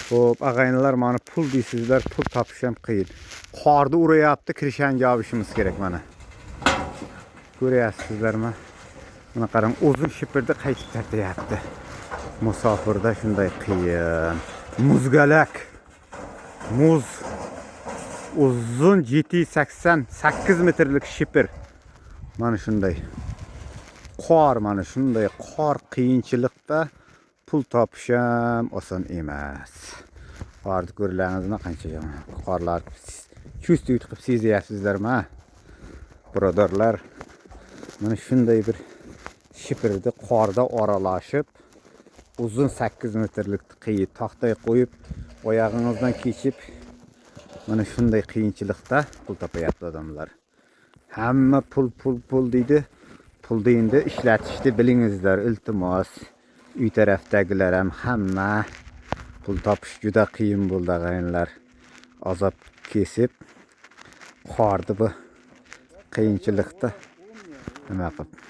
Xo'p, ag'aynilar, mana pul deysizlar, pul topish ham qiyin. Qorni urayapti, kirishani yopishimiz kerak mana. Ko'ryapsizlarmi? Mana qarang, uzun shipirni qaytib tortyapti. Musofirda shunday qiyin. Muzgalak. Muz uzun 788 metrlik shipir. Mana shunday. Qor, mana shunday qor qiyinchilikda pul topish ham oson emas. Qorni ko'rlaringizmi, qancha yomon. Qorlar чувствовать qilib sezyapsizlarmi? Birodarlar, mana shunday bir shipirni qorda oralashib, uzun 8 metrlik qiyi taxtay qo'yib, oyog'ingizdan kechib, mana shunday qiyinchilikda pul topayapti odamlar. Hamma pul, pul, pul deydi. Pulni endi ishlatishni bilingizlar, iltimos. Uy tarafdagilar ham hamma pul topish juda qiyin bo'ldi, ag'ayinlar. Azob kesib, qorni bu qiyinchilikda nima qilib.